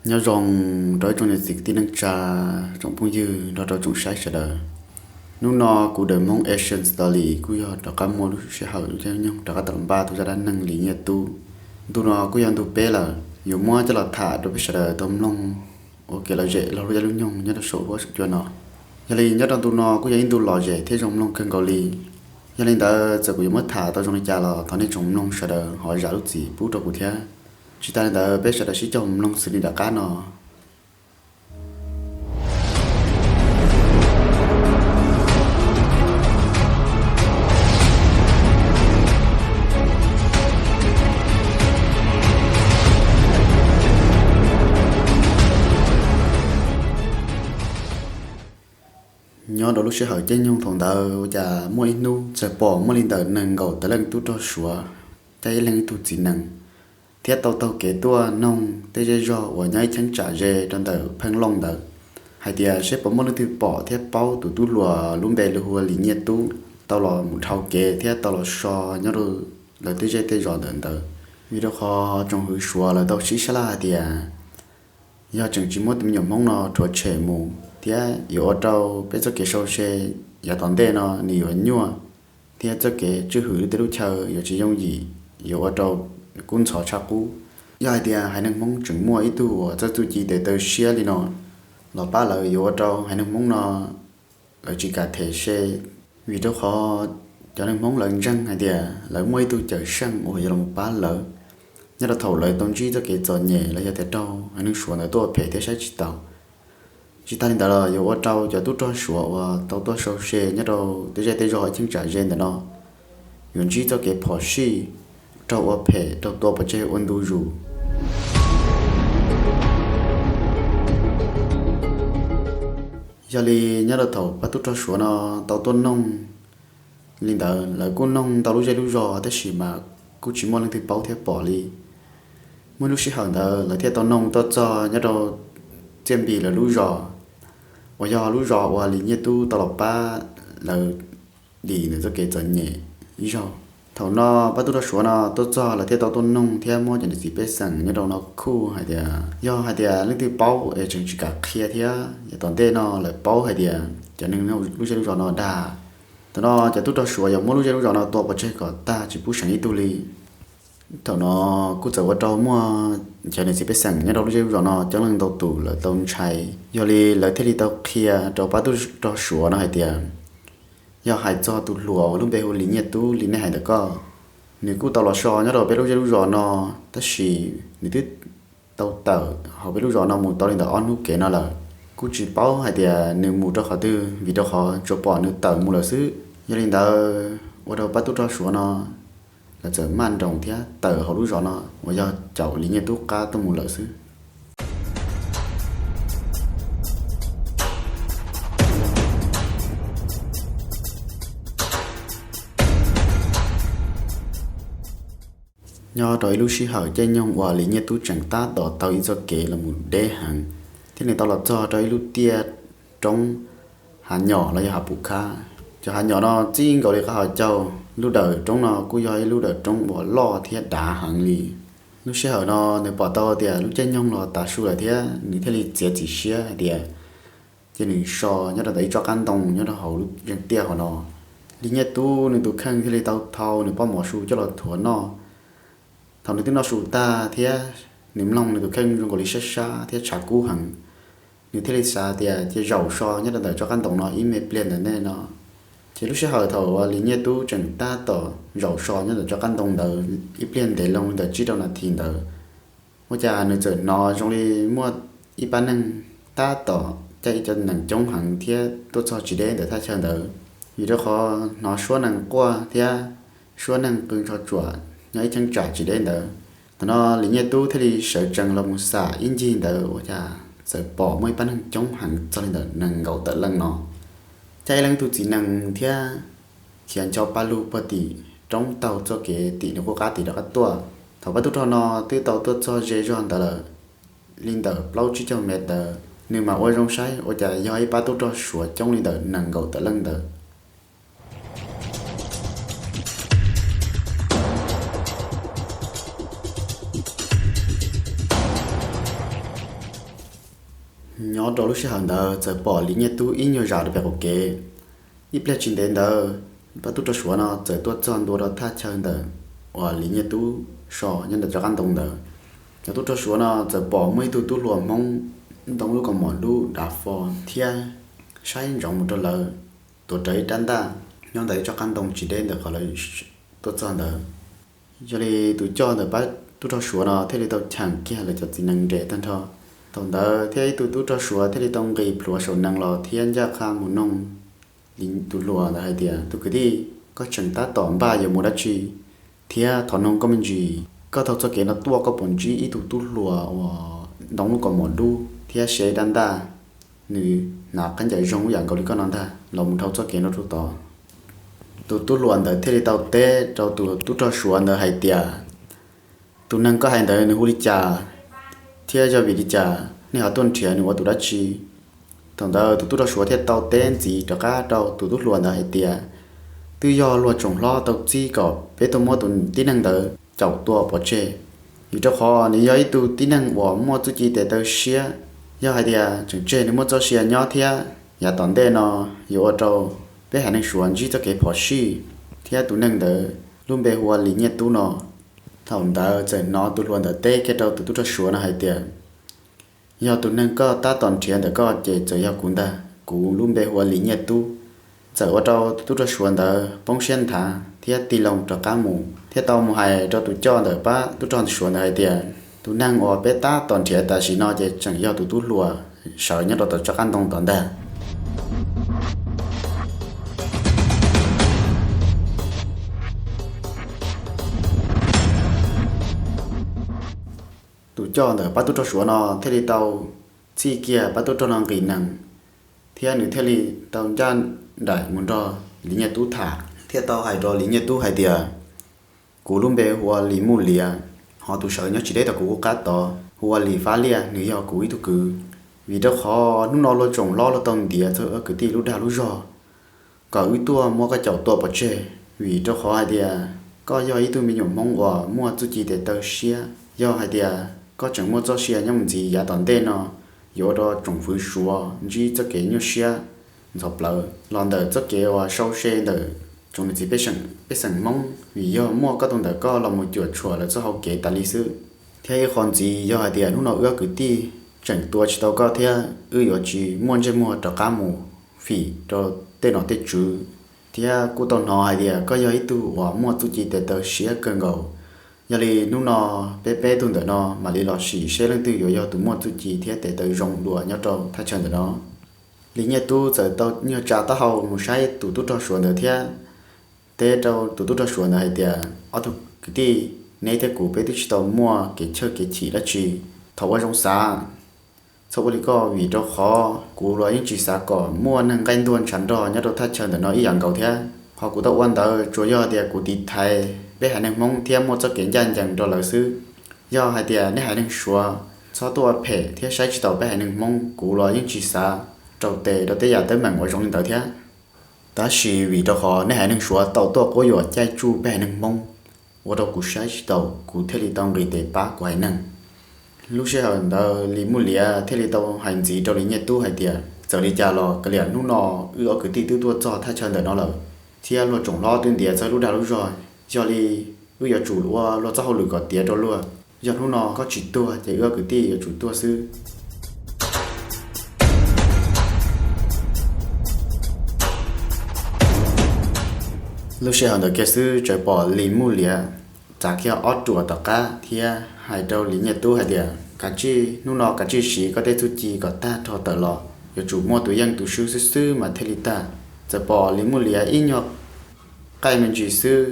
Nyob zoo rau ib tsoom niam txiv kwv tij neej tsa, tsoom phooj ywg nrog rau tsoom saib sawv daws. Hnub no kuv Dawm Hmoob Asian Story kuj yog rov qab muaj lub sij hawm lub caij nyoog rov qab tau los npaj tau zaj dab neeg Lis Nyiaj Tub. Ntu no kuj yog ntu peb lawm, yuav muab coj los tham rau peb sawv daws tau mloog ua kev lom zem laug lub caij lub nyoog nyob rau saum huab saum cua no. Yog li nyob rau ntu no kuj yog ib ntu lom zem thiab zoo mloog kawg nkaus li. Yog li ntawd txawm kuv yuav muab tham tau zoo li cas los thov nej tsoom mloog sawv daws ho zam lub txim pub rau kuv thiab. Tsis tas li ntawd peb sawv daws sib koom mloog xws li nram qab no. Nyob rau lub sij hawm caij nyoog thaum ntawd ua cas muaj ib hnub txawm pom muaj li ntawm nees nkaum tawm leej tub rog Suav, coj ib leeg ib tug txiv nees, thiab tau taug kev tuaj noog tej zej zog uas nyob ib cheeb tsam ze rau ntawm Pheej Looj ntawd, hais tias seb puas muaj leej twg pom thiab paub tus tub hluas lub npe lus hu ua Lis Nyiaj Tub tau los mus dhau kev thiab tau los so nyob rau lawv tej zej tej zos ntawm ntawd. Vim rau qhov tsoom hwv Suav lawv tau sib sab laj hais tias yog tseem tsis muab tus me nyuam Hmoob no rhuav tshem mus thiab yuav ua rau peb txoj kev sau se yav tom ntej no nws yuav nyuaj, thiab txoj kev tswj hwm lub teb lub chaw yuav tsis yooj yim, yuav ua rau kub ntxhov tshaj qub. Yog hais tias haiv neeg Hmoob tseem muaj ib tug uas txawj txuj ci tes taw siab li no los pab lawv yuav ua rau haiv neeg Hmoob no lawv tsis kam them se, vim rau qhov cov neeg Hmoob lawv ntseeg hais tias lawv muaj ib tug cawm seej uas yuav los pab lawv nyob rau thaum lawv tau ntsib txoj kev txom nyem los yog tias raug haiv neeg Suav ntawd tuaj phem thiab saib tsis taus. Tsis tas li ntawd los yuav ua rau cov tub rog Suav uas tau tuaj sau se nyob rau tej zej tej zos ib cheeb tsam ze ntawm no yuav ntsib txoj kev phom sij, raug ua phem, raug tua pov tseg ua ntu zus. Yog li nyob rau thaum pab tub rog Suav no tau tuaj noog li ntawd, lawv kuj noog ntau lub zej lub zos tab sis mas kuj tsis muaj leej twg paub thiab pom li. Muaj lub sij hawm ntawd lawv thiaj tau noog tuaj txog nyob rau Txiaj Npis lawv lub zos, uas yog lub zos uas Lis Nyiaj Tub tau los pab lawv dim ntawm txoj kev txom nyem ib zaug. Thaum no pab tub rog Suav no tuaj txog lawv thiaj tau tuaj noog thiab muab cov niam txiv pej xeem nyob rau no khuj hais tias yog hais tias leej twg paub es tseem tsis kam qhia thiab yav tom ntej no lawv paub hais tias cov neeg lub zej lub zos no dag. Thaum no cov tub rog Suav yuav muab lub zej lub zos no tua pov tseg kom tag tsis pub seem ib tug li. Thaum no kuj txawm ua rau muaj cov niam txiv pej xeem nyob rau lub zej lub zos no coob leej ntau tus lawv tau ntshai, yog li lawv thiaj li tau qhia rau pab tub rog Suav no hais tias yog hais txog tus hluas uas lub npe hu Lis Nyiaj Tub li nej hais ntawm ko, nws kuj tau los so nyob rau peb lub zej lub zos no, tab sis nws twb tau tawm hauv peb lub zos no mus tau li ntawm ob hnub kev no lawm. Kuj tsis paub hais tias nws mus rau qhov twg vim rau qhov tsuas pom nws tawm mus lawm xwb. Yog li ntawd ua rau pab tub rog Suav no lawv txawm maj nroos thiab tawm hauv lub zos no uas yog caum Lis Nyiaj Tub qab tuaj mus lawm xwb. Nyob rau ib lub sij hawm caij nyoog uas Lis Nyiaj Tub tseem tab tom taug ib txoj kev los mus deb heev, thiab nws tau los txog rau ib lub tiaj roob hav nyom los yog hav pum khab. Cov hav nyom no txij nkaus li qab hauv caug, lub dawm roob no kuj yog ib lub dawm roob uas loj thiab dav heev li. Lub sij hawm no nws pom tau tias lub caij nyoog los tav su lawm thiab nws thiaj li txiav txim siab hais tias cia nws so nyob rau ntawm ib tsob qab ntoo nyob rau hauv lub zeeg tiaj hauv no. Lis Nyiaj Tub nws tus kheej thiaj li tau thau nws pob mov su coj los thuav noj. Thaum nws twb noj su tag thiab nws mloog nws tus kheej zoo nkaus li sab sab thiab tshav kub heev, nws thiaj li xav tias cia zaum so nyob rau ntawm tsob qab ntoo no ib me pliag ntawm nej no. Ces lub sij hawm thaum uas Lis Nyiaj Tub tseem tab tom zaum so nyob ntawm tsob qab ntoo ntawd ib pliag ntev loo li ntawm tsib rau nas this ntawd, ua cas nws txawm hnov zoo li muaj ib pab neeg tab tom caij ib co nees coob heev thiab tuaj txog tsis deb ntawm thaj chaw ntawd, vim rau qhov hnov suab nees quaj thiab suab neeg qw ntsho tsuam nyob ib cheeb tsam tsis deb ntawd. Thaum no Lis Nyiaj Tub thiaj li sawv tsees los mus xam ib ncig ntawd ua cas txawm pom muaj ib pab neeg coob heev txog li ntawm nees nkaum tawm leej no, caij ib leeg ib tug txiv nees thiab khiav ncho pa lug puag tim roob taug txoj kev tim nws qub qab tim rov qab tuaj. Thaum pab tub rog no twb tau tuaj txog ze zog ntawd lawm li ntawm plaub tsib caug mev ntawd, nws mam ua zoo saib ua cas yog ib pab tub rog Suav coob li ntawm nees nkaum tawm leej ntawd. Nyob rau lub sij hawm ntawd txawm pom Lis Nyiaj Tub ib nyuag zam rau pem qaum kev. Ib pliag tsis ntev ntawd, pab tub rog Suav no txawm tuaj txog ntua rau thaj chaw ntawm uas Lis Nyiaj Tub so nyob ntawm rov qab ntoo ntawd. Cov tub rog Suav no txawm pom muaj ib tug tub hluas Hmoob ntoo lub kaus mom dub dav fo thiab saib ntsoov mus rau lawv, tuav rawv ib rab ntaj nyob ntawm ib tsob qab ntoo tsis deb ntawm qhov lawv tuaj txog ntawd. Yog li tus coj ntawm pab tub rog Suav no thiaj li tau cheem kiag lawv cov txiv nees nres tag nrho. Thaum ntawd thiab ib tug tub rog Suav thiaj li tau nqis plhuav saum nees los thiab ncaj qha mus noog tus hluas ntawd hais tias, tus kwv tij, koj tseem tab tom npaj yuav mus dab tsi? Thiab thov noog koj me ntsis, koj taug txoj kev no tuaj koj puas ntsib ib tug tub hluas uas ntoo lub kaus mom dub thiab siv ib rab ntaj, nws hnav khaub ncaws zoo ib yam nkaus li koj no ntag los mus dhau txoj kev no rau tod? Tus tub hluas ntawd thiaj li tau teb rau tus tub rog Suav ntawd hais tias, tus neeg koj hais ntawd nws hu li cas thiab yog vim li cas nej ho tuaj nrhiav nws ua tus dab tsi? Thaum ntawd tus tub rog Suav thiaj tau teb ntxiv rov qab rau tus tub hluas ntawd hais tias, twb yog luag tsoom hlob tau txib kom peb tuaj muab tus tib neeg ntawd caum tua pov tseg, vim rau qhov nws yog ib tug tib neeg uas muaj txuj ci tes taw siab. Yog hais tias tseem tseg nws muaj txoj sia nyob thiab, yav tom ntej no yuav ua rau peb haiv neeg Suav ntsib txoj kev phom sij. Thiab tus neeg ntawd lub npe hu ua Lis Nyiaj Tub no. Thaum ntawd txawm hnov tus hluas ntawd teb kiag rau tus tub rog Suav no hais tias, yog tus neeg koj tab tom nrhiav ntawm koj ces txawm yog kuv ntag, kuv lub npe hu ua Lis Nyiaj Tub. Txawm ua rau tus tub rog Suav ntawd poob siab nthav thiab tig loo rov qab mus thiab tau mus hais rau tus coj ntawm pab tub rog Suav ntawd hais tias, tus neeg uas peb tab tom nrhiav tam sim no ces tseem yog tus tub hluas sawv nyob rau tom tsob qab ntoo tod ntag. Tus coj ntawm pab tub rog Suav no thiaj li tau txij kiag pab tub rog no nqis nees, thiab nws thiaj li tau ncaj nraim mus nrog Lis Nyiaj Tub tham thiab tau hais rau Lis Nyiaj Tub hais tias, kuv lub npe hu ua Lis Muj Liav, ho tus sawv nyob tsis deb tom kuv qab tod hu ua Lis Fab Liaj, nws yog kuv ib tug kwv. Vim rau qhov hnub no luag tsoom hlob luag tau ntiav txog wb kwv tij lub dag lub zog, kom wb tuaj muab koj caum tua pov tseg, vim rau qhov hais tias koj yog ib tug me nyuam Hmoob uas muaj txuj ci tes taw siab. Yog hais tias koj tseem muaj txoj sia nyob mus ntxiv, yav tom ntej no yuav ua rau tsoom fwv Suav ntsib txoj kev nyuaj siab ntxhov plawv los ntawm txoj kev uas sau se ntawm tsoom niam txiv pej xeem Hmoob, vim yog muaj koj tus ntawm koj los mus cuam tshuam lawv txoj hau kev tas li xwb. Thiab ib qho ntxiv, yog hais tias hnub no wb ob kwv tij tseem tua tsis tau koj thiab, wb yuav tsis muaj ntsej muag rov qab mus fim rau tej nom tej tswv, thiab kuj tau hnov hais tias koj yog ib tug uas muaj txuj ci tes taw siab kawg nkaus. Yog li hnub no peb peb tug ntawm no mam li los sim seb leej twg yuav yog tus muaj txuj ci thiab tes taw zoo dua nyob rau thaj chaw ntawm no. Lis Nyiaj Tub txawm tau nyuag tsa taub hau mus saib tus tub rog Suav ntawd thiab teb rau tus tub rog Suav ntawd hais tias, ob tug kwv tij, neb thiab kuv peb twb tsis tau muaj kev tshawj kev chim dab tsi. Thov ua zoo xav, txhob ua li koj, vim rau qhov kuv los yeej tsis xav kom muaj neeg nqaij ntuag ntshav nrog nyob rau thaj chaw ntawm no ib yam nkaus thiab. Qhov kuv tau ua ntawd tsuas yog tias kuv tiv thaiv peb haiv neeg Hmoob thiab muaj txoj kev ncaj ncees rau lawv xwb. Yog hais tias nej haiv neeg Suav txhob tuaj ua phem thiab saib tsis taus peb haiv neeg Hmoob, kuv los yeej tsis xav rau tes rau tej yam teeb meem uas zoo li ntawd thiab. Tab sis vim rau qhov nej haiv neeg Suav tau tuaj quab yuam caij tsuj peb haiv neeg Hmoob, ua rau kuv saib tsis taus, kuv thiaj li tau nqis tes pab kuv haiv neeg. Lub sij hawm ntawd Lis Muj Liav thiaj li tau hais ntxiv rau Lis Nyiaj Tub hais tias, txawm li cas los kav liam, hnub no wb ob kwv tij twb tuaj txog thaj chaw ntawm no lawm, thiab luag tsoom hlob twb ntiav txog lub dag lub zog, yog li wb yuav tsum ua luag txoj hauj lwm kom tiav rau luag. Yog hnub no koj tsis tuag ces wb ob kwv tij yuav tsum tuag xwb. Lub sij hawm ntawd kiag xwb txawm pom Lis Muj Liav txav kiag ob ruam tom qab thiab hais rau Lis Nyiaj Tub hais tias, kav tsij, hnub no kav tsij siv koj tej txuj ci kom tag nrho tawm los, yuav tsum muaj tus yeej tus swb xwb xwb mas thiaj li tag. Txawm pom Lis Muj Liav ib nyuag qaij me ntsis xwb,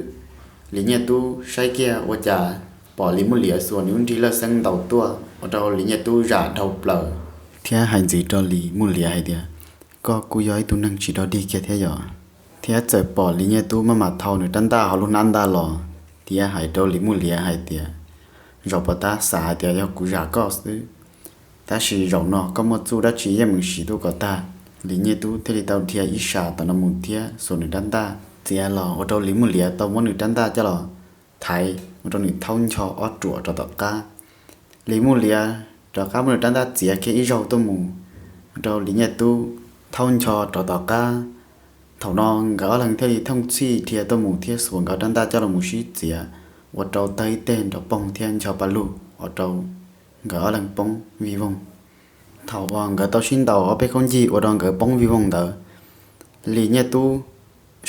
Lis Nyiaj Tub saib kiag ua cas pom Lis Muj Liav xuas nws lub nrig lawj xeeb ntaus tuaj ua rau Lis Nyiaj Tub zam dhau plaws thiab hais ntxiv rau Lis Muj Liav hais tias, koj kuj yog ib tug neeg tsis dog dig kiag thiab yom. Thiab txawm pom Lis Nyiaj Tub maj mam thau nws rab ntaj hauv lub hnab ntaj los thiab hais rau Lis Muj Liav hais tias, zaum pov tab xav hais tias yog kuv zam koj xwb, tab sis zaum no koj muaj txuj dab tsi yeej meem siv tuaj kom tag. Lis Nyiaj Tub thiaj li tau dhia ib sab tom no mus thiab xuas nws rab ntaj txiav los ua rau Lis Muj Liav tau muab nws rab ntaj coj los thaiv ua rau nws thaub ncho ob ruam rau tom qab. Lis Muj Liav rov qab muab nws rab ntaj txiav kiag ib zaug tuaj mus, rau Lis Nyiaj Tub thaub ncho rov tom qab. Thaum no nkawd ob leeg thiaj li thooj txhij dhia tuaj mus thiab xuas nkawd rab ntaj coj los mus sib txiav, ua rau tawg ib teg nrov poog thiab ncho pa lug ua rau nkawd ob leeg poob vij voog. Thaum uas nkawd tau sib ntaus ob peb khaub ncig ua rau nkawd poob vij voog ntawd, Lis Nyiaj Tub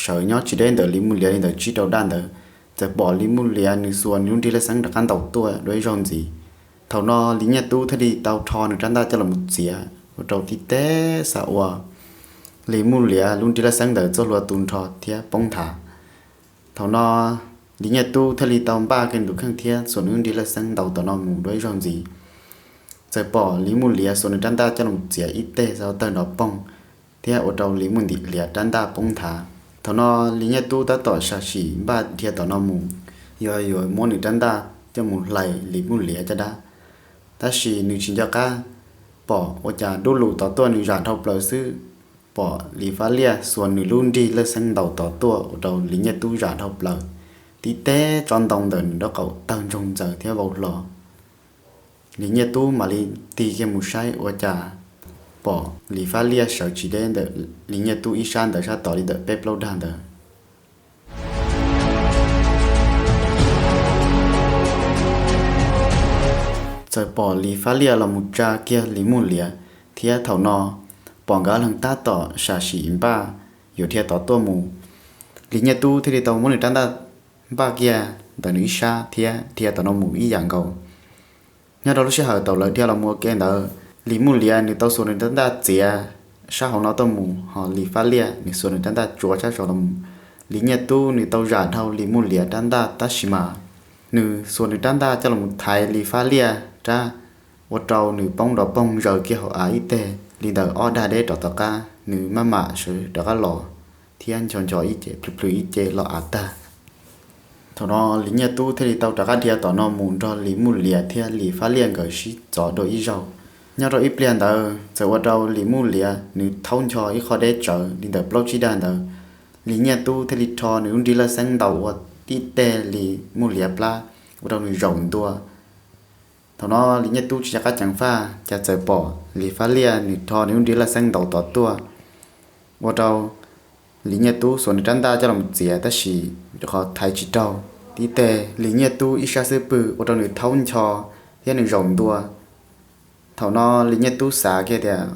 sawv nyob tsis deb ntawm Lis Muj Liav li ntawm tsib rau daj ntawd, txawm pom Lis Muj Liav nws xuas nws lub nrig laj xeeb rov qab ntaus tuaj dua ib zaug ntxiv. Thaum no Lis Nyiaj Tub thiaj li tau rho nws rab ntaj coj los mus txiav ua rau tib teb xav ua Lis Muj Liav lub nrig laj xeeb ntawd txoj hlua tu nrho thiab poob nthav. Thaum no Lis Nyiaj Tub thiaj li tau npaj kiag nws tus kheej thiab xuas nws lub nrig laj xeeb ntaus tom no mus dua ib zaug ntxiv. Txawm pom Lis Muj Liav xuas nws rab ntaj coj los txiav ib teg xav tawg nrov poog thiab ua rau Lis Muj Liav rab ntaj poob nthav. Thaum no Lis Nyiaj Tub tab tom sam sim npaj dhia tom no mus, yog yuav muab nws rab ntaj coj mus hlais Lis Muj Liav caj dab. Tab sis nws tsis nco qab pom ua cas dub lus tod tuaj nws zam dhau plaws xwb, pom Lis Fab Liaj xuas nws lub nrig laj xeeb ntaus tod tuaj ua rau Lis Nyiaj Tub zam dhau plaws, tib teb tsob ntoo ntawm nws nraub qaum tawg ntsoog ntxaws thiab vau hlo. Lis Nyiaj Tub mam li tig kiag mus saib ua cas pom Lis Fab Liaj sawv tsis deb ntawm Lis Nyiaj Tub ib sab ntawd sab tod li ntawm peb plaub dag ntawd. Txawm pom Lis Fab Liaj los mus tsa kiag Lis Muj Liav, thiab thaum no pom nkawd ob leeg tab tom sam sim npaj yuav dhia tod tuaj mus. Lis Nyiaj Tub thiaj li tau muab nws rab ntaj npaj kiag ntawm nws ib sab thiab dhia tom no mus ib yam nkaus. Nyob rau lub sij hawm thaum lawv dhia los mus ua ke ntawd, Lis Muj Liav nws tau xuas nws rab ntaj txiav sab hauv no tuaj mus, ho Lis Fab Liaj nws xuas nws rab ntaj tsuav sab zos los mus. Lis Nyiaj Tub nws tau zam dhau Lis Muj Liav rab ntaj tab sis mas nws xuas nws rab ntaj coj los thaiv Lis Fab Liaj rab, ua rau nws poob nrov poog zaws kiag hauv av ib teg li ntawm ob dag deb rov tom qab, nws maj mam sawv rov qab los thiab ncho ncho ib ce plhws plhws ib ce los av tag. Thaum no Lis Nyiaj Tub thiaj li tau rov qab dhia tom no mus nrog Lis Muj Liav thiab Lis Fab Liaj nkawd sib txov dua ib zaug. Nyob rau ib pliag ntawd txawm ua rau Lis Muj Liav nws thaub ncho ib qho deb tsawv li ntawm plaub tsib dag ntawd, Lis Nyiaj Tub thiaj li rho nws lub nrig laj xeeb ntaus ua tib teg Lis Muj Liav plab, ua rau nws zaum ntua. Thaum no Lis Nyiaj Tub tsis nco qab ceev faj, cas txawm pom Lis Fab Liaj nws rho nws lub nrig laj xeeb ntaus tod tuaj, ua rau Lis Nyiaj Tub xuas nws rab ntaj coj los txiav tab sis rau qhov thaiv tsis raug, tib teg Lis Nyiaj Tub ib sab xub pwg ua rau nws thaub ncho thiab nws zaum ntua. Thaum no Lis Nyiaj Tub xav kiag tias,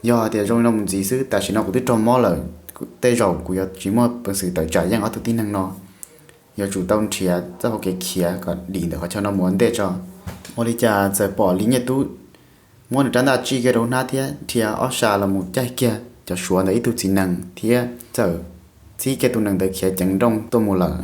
yog tias zoo li no mus ntxiv xwb, tam sim no kuv twb raug mob lawm, tej zaum kuv yuav tsis muaj peev xwm tawm tsam yeej ob tug tib neeg no, yuav tsum tau nrhiav txoj hau kev khiav kom dim ntawm qhov chaw no mus ua ntej tso. Ua li cas txawm pom Lis Nyiaj Tub muab nws rab ntaj tsij kiag rau hnab thiab dhia ob sab los mus caij kiag cov suav ntawm ib tug txiv nees thiab txawm txib kiag tus nees ntawd khiav ceev nrooj tuaj mus lawm.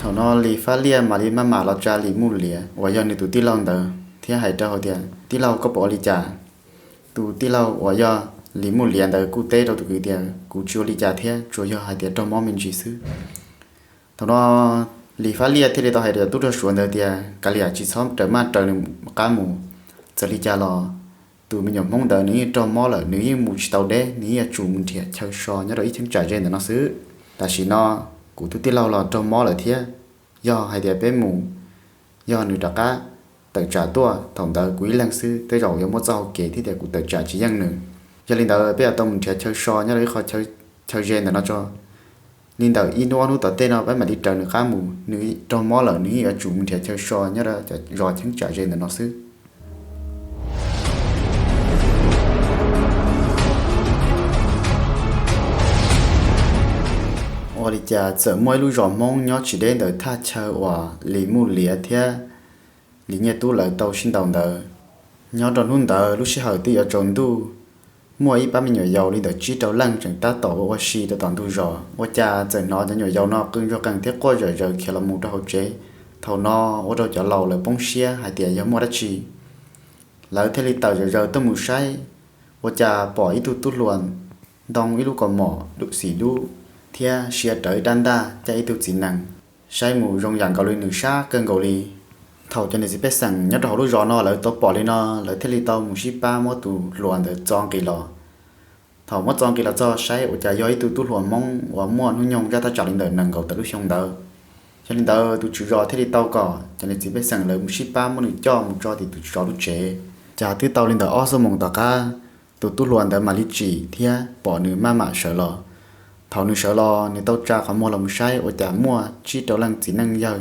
Thaum no Lis Fab Liaj mam li maj mam los tsa Lis Muj Liav uas yog nws tus tij laug ntawd thiab hais rau hais tias, tij laug, koj puas ua li cas? Tus tij laug uas yog Lis Muj Liav ntawd kuj teb rau tus kwv tias, kuv tsis ua li cas thiab, tsuas yog hais tias raug mob me ntsis xwb. Thaum no Lis Fab Liaj thiaj li tau hais rau tub rog suav ntawd tias, kav liam, tsis txhob raws maj raws nws qab mus. Txawm li cas los tus me nyuam Hmoob ntawd nws yeej raug mob lawm, nws yeej mus tsis tau deb, nws yeej yuav tsum mus nrhiav chaw so nyob rau ib cheeb tsam ze ntawm no xwb. Tam sim no kuv tus tij laug los raug mob lawm thiab, yog hais tias peb mus, yog nws rov qab tawm tsam tuaj, thaum ntawd kuv ib leeg xwb tej zaum yuav muaj txoj hau kev thiab tias kuv tawm tsam tsis yeej nws. Yog li ntawd peb yuav tau mus nrhiav chaw so nyob rau ib qho chaw ze ntawm no tso. Li ntawm ib hnub ob hnub tom tej no peb mam li raws nws qab mus, nws raug mob lawm nws yeej yuav tsum mus nrhiav chaw so nyob rau cov zos cheeb tsam ze ntawm no xwb. Ua li cas txawm muaj ib lub zos Hmoob nyob tsis deb ntawm thaj chaw uas Lis Muj Liav thiab Lis Nyiaj Tub lawv tau sib ntaus ntawd. Nyob rau hnub ntawd lub sij hawm twb yuav tsaus ntuj, muaj ib pab me nyuam yaus li ntawm tsib rau leej tseem tab tom ua ua si rau tom ntug zos. Ua cas txawm hnov cov nyuam yaus no qw ntsuag qees thiab quaj zom zaws khiav los mus rau hauv tsev. Thaum no ua rau cov laus lawv poob siab hais tias yog muaj dab tsi. Lawv thiaj li tawm zom zaws tuaj mus saib, ua cas pom ib tug tub hluas ntoo ib lub kaus mom dub xim dub thiab sia rawv ib rab ntaj caij ib tug txiv nees, saib mus zoo yam nkaus li nws sab kawg nkaus li. Thaum cov niam txiv pej xeem nyob rau hauv lub zos no lawv tau pom li no, lawv thiaj li tau mus sib pab muab tus hluas ntawd txo nqis los. Thaum muab txo nqis los txog saib ua cas yog ib tug tub hluas Hmoob uas muaj hnub nyoog zaj thaj tsam li ntawm nees nkaum tawm lub xyoo ntawd. Yog li ntawd tus tswv zos thiaj li tau kom cov niam txiv pej xeem lawv mus sib pab muab nws coj mus tso tim tus tswv zos lub tsev. Cas twb tau li ntawm ob xuab moos tom qab, tus tub hluas ntawd mam li tsim thiab pom nws maj mam sawv los. Thaum nws sawv los nws tau tsa qhov muag los mus saib ua cas muaj tsib rau leej txiv neej yawg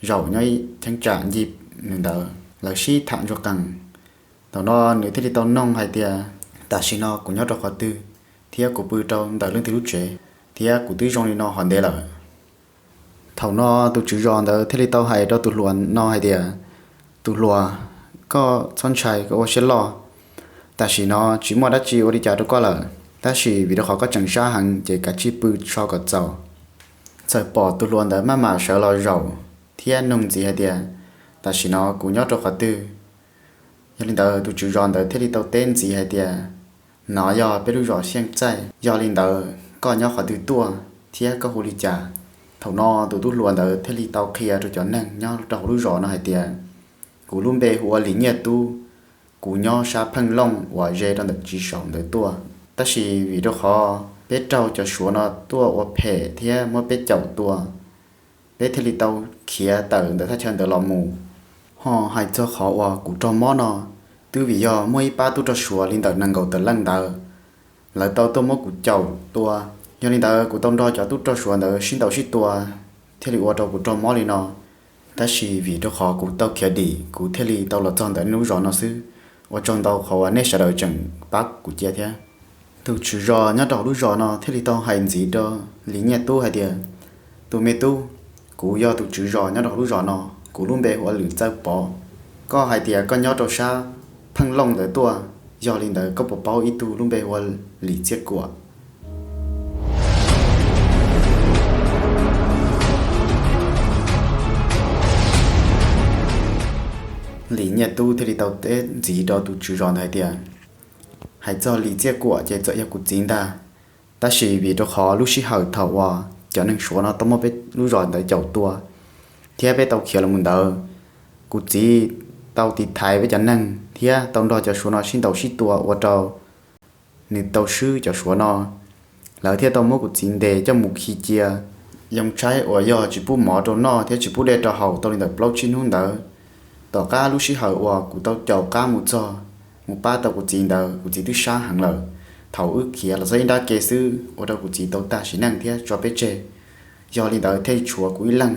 zaum nyob ib cheeb tsam ncig nws ntawd, lawv sib tham ntsuag qees. Thaum no nws thiaj li tau noog hais tias, tam sim no kuv nyob rau qhov twg, thiab kuv pw rau ntawm leej twg lub tsev, thiab kuv twb zoo li no hov ntev lawm. Thaum no tus tswv zos ntawd thiaj li tau hais rau tus hluas no hais tias, tus hluas, koj txhob ntshai, koj ua siab loj. Tam sim no tsis muaj dab tsi ua li cas rau koj lawm, tab sis vim rau qhov koj tseem sab heev ces kav tsij pw so kom txaus. Txawm pom tus hluas ntawd maj mam sawv los zaum thiab noog ntxiv hais tias, tam sim no kuv nyob rau qhov twg? Yog li ntawd tus tswv zos ntawd thiaj li tau teb ntxiv hais tias, no yog peb lub zos Xyeej Txaij, yog li ntawd koj nyob qhov twg tuaj thiab koj hu li cas? Thaum no tus tub hluas ntawd thiaj li tau qhia rau cov neeg nyob rau hauv lub zos no hais tias, kuv lub npe hu ua Lis Nyiaj Tub, kuv nyob sab Pheej Looj uas ze rau ntawm Tsis Saum ntawd tuaj. Tab sis vim rau qhov peb raug cov Suav no tuaj ua phem thiab muab peb caum tua, peb thiaj li tau khiav tawm ntawm thaj chaw ntawd los mus. Ho hais txog qhov uas kuv raug mob no, twb vim yog muaj ib pab tub rog Suav li ntawm nees nkaum tawm leej ntawd, lawv tau tuaj muab kuv caum tua. Yog li ntawd kuv tau nrog cov tub rog Suav ntawd sib ntaus sib tua, thiaj li ua rau kuv raug mob li no. Tab sis vim rau qhov kuv tau khiav dim, kuv thiaj li tau los txog ntawm nej lub zos no xwb. Ua tsaug ntau qhov uas nej sawv daws tseem pab kuv cia thiab. Tus tswv zos nyob rau hauv lub zos no thiaj li tau hais ntxiv rau Lis Nyiaj Tub hais tias, tus me tub, kuv yog tus tswv zos nyob rau hauv lub zos no, kuv lub npe hu ua Lwm Txawj Pov. Koj hais tias koj nyob rau sab Pheej Looj ntawd tuaj, yog li ntawd koj puas paub ib tug lub npe hu ua Lis Txiaj Kuam? Lis Nyiaj Tub thiaj li tau teb ntxiv rau tus tswv zos ntawd hais tias, hais txog Lis Txiaj Kuam ces txawm yog kuv txiv ntag. Tab sis vim rau qhov lub sij hawm thaum uas cov neeg Suav no tau muab peb lub zos ntawd caum tua thiab peb tau khiav los mus ntawd, kuv txiv tau tiv thaiv peb cov neeg thiab tau nrog cov Suav no sib ntaus sib tua ua rau nws tau swb cov Suav no. Lawv thiaj tau muab kuv txiv ntes coj mus khi cia. Yoo tshaib uas yog tsis pub mov rau noj thiab tsis pub dej rau haus tau li ntawm plaub tsib hnub ntawd. Tom qab lub sij hawm uas kuv tau caum qab mus txog, mus pab tau kuv txiv ntawd, kuv txiv twb sab heev lawm. Thaum wb khiav los txog ib nrab ke xwb ua rau kuv txiv tau tag sim neej thiab tso peb tseg. Yog li ntawd thiaj tshuav kuv ib leeg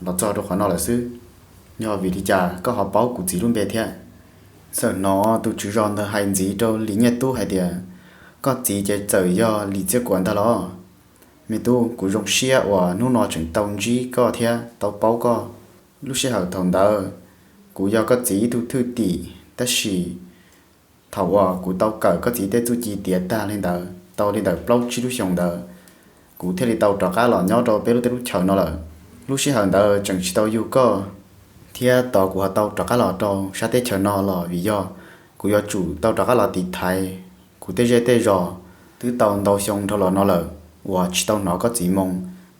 los txog rau qhov no lawm xwb. Yog vim li cas koj ho paub kuv txiv lub npe thiab? Txawm hnov tus tswv zos ntawd hais ntxiv rau Lis Nyiaj Tub hais tias, koj txiv ces txawm yog Lis Txiaj Kuam ntag los? Me tub, kuv zoo siab uas hnub no tseem tau ntsib koj thiab tau paub koj. Lub sij hawm thaum ntawd, kuv yog koj txiv ib tug thwj tim, tab sis thaum uas kuv tau kawm koj txiv tej txuj ci tiav tag li ntawd tau li ntawm plaub tsib lub xyoos ntawd, kuv thiaj li tau rov qab los nyob rau peb lub teb lub chaws no lawm. Lub sij hawm ntawd tseem tsis tau yug koj, thiab tos kuv ho tau rov qab los rau sab teb chaws no los vim yog kuv yuav tsum tau rov qab los tiv thaiv kuv tej zej tej zos. Twb tau ntau xyoo dhau los no lawm uas tsis tau hnov koj txiv moo.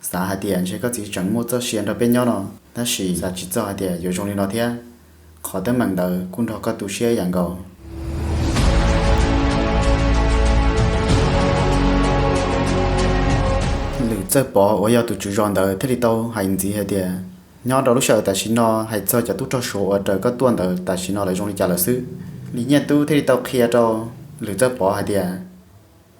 Xav hais tias ntshe koj txiv tseem muaj txoj sia nrog peb nyob no, tab sis xav tsis txog hais tias yuav zoo li no thiab. Qhov teeb meem ntawd kuj nrog koj tu siab ib yam nkaus. Lwm Txawj Pov uas yog tus tswv zos ntawd thiaj li tau hais ntxiv hais tias, nyob rau lub sij hawm tam sim no hais txog cov tub rog Suav uas raws koj tuaj ntawd tam sim no lawv zoo li cas lawm xwb. Lis Nyiaj Tub thiaj li tau qhia rau Lwm Txawj Pov hais tias,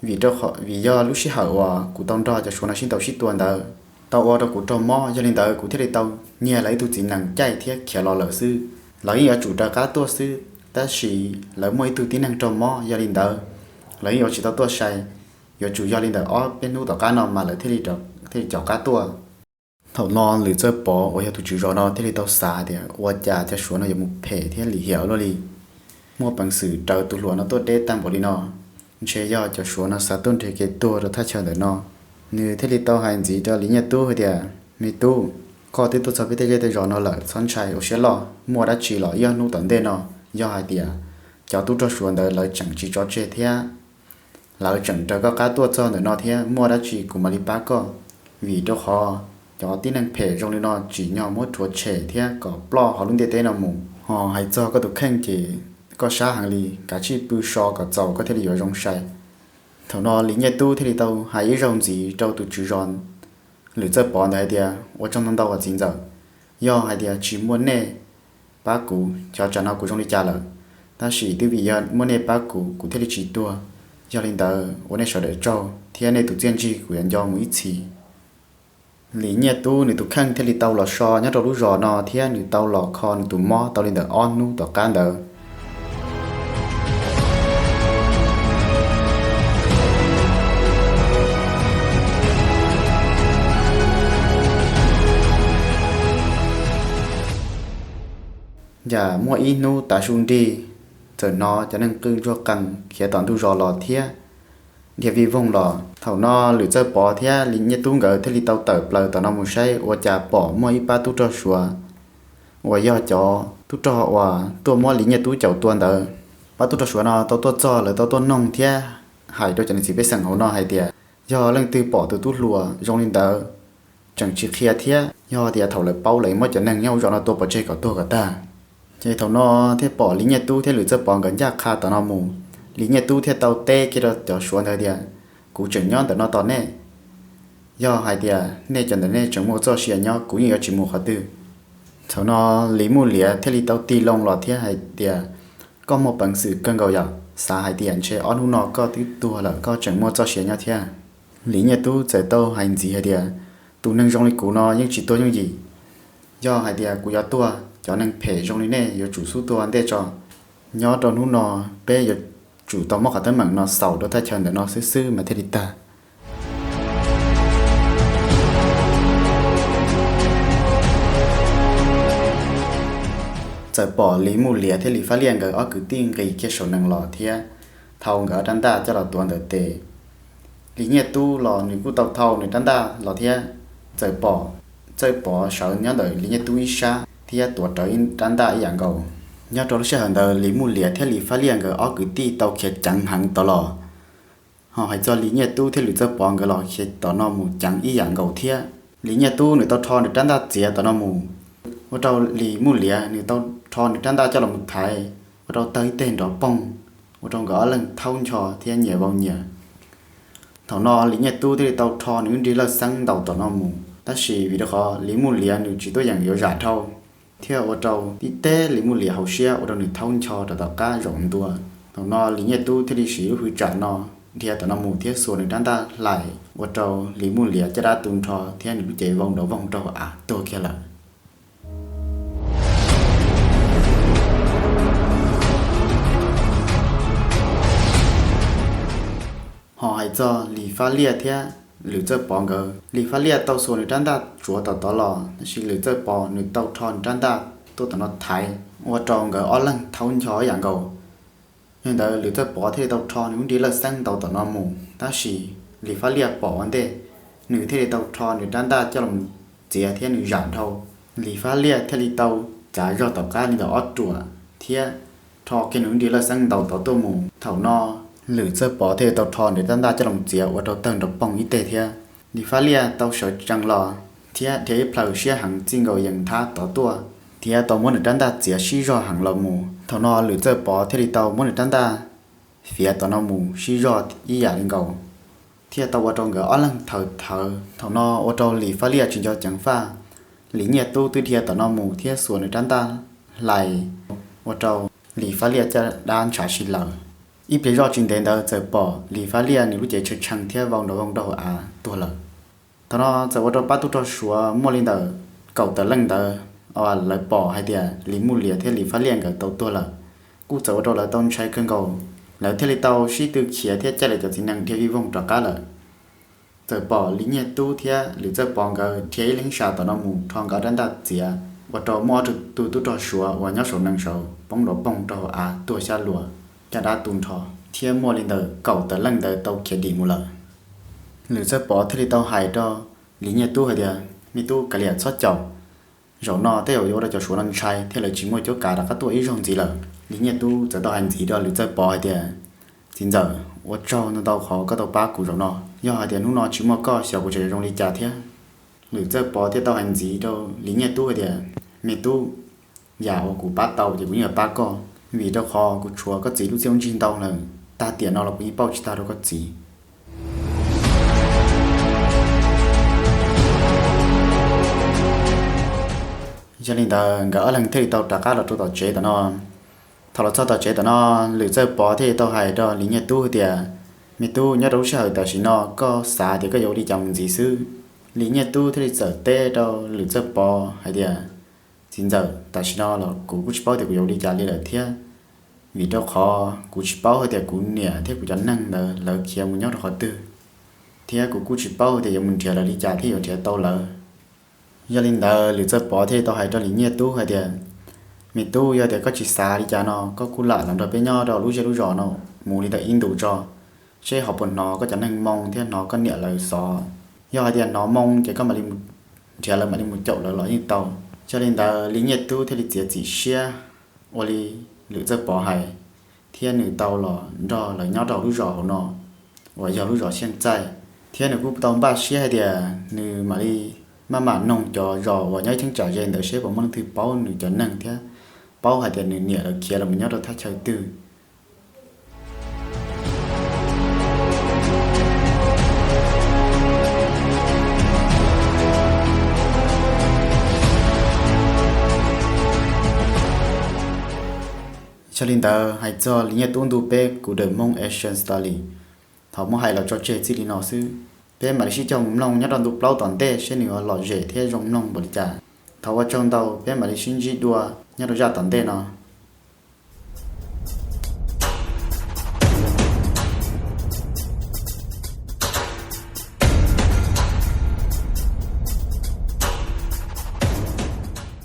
vim rau qhov, vim yog lub sij hawm uas kuv tau nrog cov Suav no sib ntaus sib tua ntawd tau ua rau kuv raug mob, yog li ntawd kuv thiaj li tau nyiag lawv ib tug txiv nees caij thiab khiav los lawm xwb. Lawv yeej yuav tsum raws qab tuaj xwb, tab sis lawv muaj ib tug tib neeg raug mob, yog li ntawd lawv yeej yuav tsis tau tuaj sai. Yuav tsum yog li ntawm ob peb hnub tom qab no mas lawv thiaj li, thiaj li caum qab tuaj. Thaum no Lwm Txawj Pov uas yog tus tswv zos no thiaj li tau xav tias ua cas cov Suav no yuav mus phem thiab lim hiam ua luaj li, muaj peev xwm raws tus hluas no tuaj deb tag npaum li no. Ntshe yog cov Suav no xav tuaj nrhiav kev tuag rau thaj chaw ntawm no. Nws thiaj li tau hais ntxiv rau Lis Nyiaj Tub hais tias, me tub, koj twb tuaj txog peb tej zej tej zos no lawm, txhob ntshai ua siab loj, muaj dab tsi los ib ob hnub tom ntej no, yog hais tias cov tub rog Suav ntawd lawv tseem tsis tso tseg thiab lawv tseem raws koj qab tuaj txog ntawm no thiab, muaj dab tsi kuv mam li pab koj. Vim rau qhov cov tib neeg phem zoo li no tsim nyog muab rhuav tshem thiab kom ploj hauv lub ntiaj teb no mus. Ho hais txog koj tus kheej ces koj sab heev li, kav tsij pw so kom txaus koj thiaj li yuav zoo sai. Thaum no Lis Nyiaj Tub thiaj li tau hais ib zaug ntxiv rau tus tswv zos Lwm Txawj Pov ntawd hais tias, ua tsaug ntau ntau os txiv ntxawm, yog hais tias tsis muaj nej pab kuv, xyov tsam no kuv zoo li cas lawm. Tab sis twb vim yog muaj nej pab kuv, kuv thiaj li tsis tuag. Yog li ntawd ua nej sawv daws tsaug thiab nej tus txiaj ntsig kuv yuav nco mus ib txhis. Lis Nyiaj Tub nws tus kheej thiaj li tau los so nyob rau lub zos no thiab nws tau los kho nws tus mob tau li ntawm ob hnub tom qab ntawd. Yam muaj ib hnub tav su nrig, txawm hnov cov neeg qw ntsuag qees khiav tom ntug zos los thiab dhia vij voog los. Thaum no Lwm Txawj Pov thiab Lis Nyiaj Tub nkawd thiaj li tau tawm plaws tom no mus saib ua cas pom muaj ib pab tub rog Suav uas yog cov tub rog uas tuaj muab Lis Nyiaj Tub caum tua ntawd. Pab tub rog Suav no tau tuaj txog lawv tau tuaj noog thiab hais rau cov niam txiv pej xeem hauv no hais tias yog leej twg pom tus tub hluas zoo li ntawd tseem tsis qhia thiab yog tias thaum lawv paub lawv muab cov neeg nyob hauv zos no tua pov tseg kom tuag kom tag. Ces thaum no thiaj pom Lis Nyiaj Tub thiab Lwm Txawj Pov nkawd ncaj qha tom no mus. Lis Nyiaj Tub thiaj tau teb kiag rau cov Suav ntawd tias, kuv tseem nyob ntawm no tos nej. Yog hais tias nej cov ntawm nej tseem muaj txoj sia nyob, kuv yeej yuav tsis mus qhov twg. Thaum no Lis Muj Liav thiaj li tau tig loo los thiab hais tias, koj muaj peev xwm kawg nkaus yom, xav hais tias ntshe ob hnub no koj twb tuag lawm koj tseem muaj txoj sia nyob thiab. Lis Nyiaj Tub txawm tau hais ntxiv hais tias, tus neeg zoo li kuv no yeej tsis tuag yooj yim. Yog hais tias kuv yuav tuag, cov neeg phem zoo li nej yuav tsum xub tuag ua ntej tso. Nyob rau hnub no peb yuav tsum tau muab qhov teeb meem no xaus rau thaj chaw ntawm no xwb xwb mas thiaj li tag. Txawm pom Lis Muj Liav thiab Lis Fab Liaj nkawd ob kwv tij nqis kiag saum nees los thiab thau nkawd ob rab ntaj coj los tuav ntawm tes. Lis Nyiaj Tub los nws kuj tau thau nws rab ntaj los thiab. Txawm pom Txawj Pov sawv nyob ntawm Lis Nyiaj Tub ib sab thiab tuav rawv ib rab ntaj ib yam nkaus. Nyob rau lub sij hawm ntawd Lis Muj Liav thiab Lis Fab Liaj nkawd ob kwv tij tau khiav ceev heev tod los. Ho hais txog Lis Nyiaj Tub thiab Lwm Txawj Pov nkawd los khiav tom no mus ceev ib yam nkaus thiab. Lis Nyiaj Tub nws tau rho nws rab ntaj txiav tom no mus, ua rau Lis Muj Liav nws tau rho nws rab ntaj coj los mus thaiv, ua rau tawg ib teg nrov poog, ua rau nkawd ob leeg thaub ncho thiab nyias vau nyias. Thaum no Lis Nyiaj Tub thiaj li tau rho nws lub nrig lawj xeeb ntaus tom no mus, tab sis vim rau qhov Lis Muj Liav nws tsis tuaj yeem yuav zam dhau, thiaj ua rau tib teb Lis Muj Liav hauv siab ua rau nws thaub ncho rau tom qab zaum ntua. Thaum no Lis Nyiaj Tub thiaj li siv lub hwj tsam no dhia tom no mus thiab xuas nws rab ntaj hlais ua rau Lis Muj Liav caj dab tu nrho thiab nws lub cev vau nrov voog rau hauv av tuag kiag lawm. Ho hais txog Lis Fab Liaj thiab Lwm Txawj Pov nkawd, Lis Fab Liaj tau xuas nws rab ntaj tsuav tom tod los, tab sis Lwm Txawj Pov nws tau rho nws rab ntaj tuaj tom no thaiv, ua rau nkawd ob leeg thaub ncho ib yam nkaus. Yog li ntawd Lwm Txawj Pov thiaj li tau rho nws lub nrig lawj xeeb ntaus tom no mus, tab sis Lis Fab Liaj pom ua ntej, nws thiaj li tau rho nws rab ntaj coj los txiav thiab nws zam dhau. Lis Fab Liaj thiaj li tau cav zog tom qab li ntawm ob ruam thiab rho kiag nws lub nrig lawj xeeb ntaus tod tuaj mus. Thaum no Lwm Txawj Pov thiaj li tau rho nws rab ntaj coj los txiav ua rau tawg nrov poog ib teg thiab. Lis Fab Liaj tau sawv tsees los thiab dhia ib plhaw siab heev txij nkaus yees nthab tod tuaj, thiab tau muab nws rab ntaj txiav sib zog heev los mus. Thaum no Lwm Txawj Pov thiaj li tau muab nws rab ntaj fiav tom no mus sib zog ib yam li nkaus, thiaj tau ua rau nkawd ob leeg thawv thawv. Thaum no ua rau Lis Fab Liaj tsis nco ceev faj. Lis Nyiaj Tub twb dhia tom no mus thiab xuas nws rab ntaj hlais, ua rau Lis Fab Liaj caj dab ntshav si lawm. Ib pliag zoj tsis ntev ntawd txawm pom Lis Fab Liaj nws lub cev tshee tshee thiab vau nrov voog rau hauv av tuag lawm. Thaum no txawm ua rau pab tub rog Suav muaj li ntawm kaum tawm leej ntawd, lawv pom hais tias Lis Muj Liav thiab Lis Fab Liaj nkawd tau tuag lawm, kuj txawm ua rau lawv tau ntshai kawg nkaus. Lawv thiaj li tau sib tw khiav thiab caij lawv cov txiv nees dhia vij voog rov qab lawm. Txawm pom Lis Nyiaj Tub thiab Lwm Txawj Pov nkawd dhia ib leeg sam tom no mus rho nkawd ob rab ntaj txiav, ua rau muaj ob tug tub rog Suav uas nyob saum nees saud poob nrov poog rau hauv av tuag xyab luas, caj dab tu nrho, thiab muaj li ntawm kaum tawm leej ntawd tau khiav dim mus lawm. Lwm Txawj Pov thiaj li tau hais rau Lis Nyiaj Tub hais tias, me tub, kav liam txhob caum. Zaum no tej zaum yuav ua rau cov Suav no ntshai thiab lawv tsis muaj cuab kav rov qab tuaj ib zaug ntxiv lawm. Lis Nyiaj Tub txawm tau hais ntxiv rau Lwm Txawj Pov hais tias, txiv ntxawm, ua tsaug ntau ntau qhov koj tau pab kuv zaum no. Yog hais tias hnub no tsis muaj koj xyov kuv tseem yuav zoo li cas thiab. Lwm Txawj Pov thiaj tau hais ntxiv rau Lis Nyiaj Tub hais tias, me tub, yam uas kuv pab tau ces kuv yeej yuav pab koj, vim rau qhov kuv tshuav koj txiv lub txiaj lub ntsig ntau lawm, tag tiam no los kuv yeej pauj tsis tag rau koj txiv. Yog li ntawd nkawd ob leeg thiaj li tau rov qab los rau tom tsev tom no. Thaum los txog tom tsev tom no, Lwm Txawj Pov thiaj li tau hais rau Lis Nyiaj Tub hais tias, me tub, nyob rau lub sij hawm tam sim no koj xav tias koj yuav ua li cas mus ntxiv xwb? Lis Nyiaj Tub thiaj li txawm teb rau Lwm Txawj Pov hais tias, txiv ntxawm, tam sim no los kuv kuj tsis paub tias kuv yuav ua li cas li lawm thiab, vim rau qhov kuv tsis paub hais tias kuv niam thiab kuv cov neeg ntawd lawv khiav mus nyob rau qhov twg, thiab kuv kuj tsis paub hais tias yuav mus nrhiav lawv li cas thiaj yuav nrhiav tau lawv. Yog li ntawd Lwm Txawj Pov thiaj li tau hais rau Lis Nyiaj Tub hais tias, me tub, yog tias koj tsis xav li cas no, koj kuj lam los nrog peb nyob rau lub zej lub zos no mus li ntawm ib ntus tso, seb ho puas hnov koj cov neeg moo thiab hnov koj niam lawv xov. Yog hais tias hnov moo ces koj mam li mus nrhiav lawv, mam li mus caum lawv los yeej tau. Yog li ntawd Lis Nyiaj Tub thiaj li txiav txim siab ua li Lwm Txawj Pov hais, thiab nws tau los nrog lawv nyob rau lub zos hauv no uas yog lub zos Xyeej Txaij, thiab nws kuj tau npaj siab hais tias nws mam li maj mam noog cov zos uas nyob ib cheeb tsam ze ntawd seb puas muaj leej twg paub nws cov neeg thiab paub hais tias nws niam lawv khiav los mus nyob rau thaj chaw twg. Yog li ntawd hais txog Lis Nyiaj Tub ntu peb kuv The Hmong Asian Story, thaum muab hais los tso tseg txij li no xwb. Peb mam li sib cog mus mloog nyob rau ntu plaub tom ntej seb nws yuav lom zem thiab zoo mloog npaum li cas. Thov ua tsaug ntau, peb mam li sib ntsib dua nyob rau zaj tom ntej no.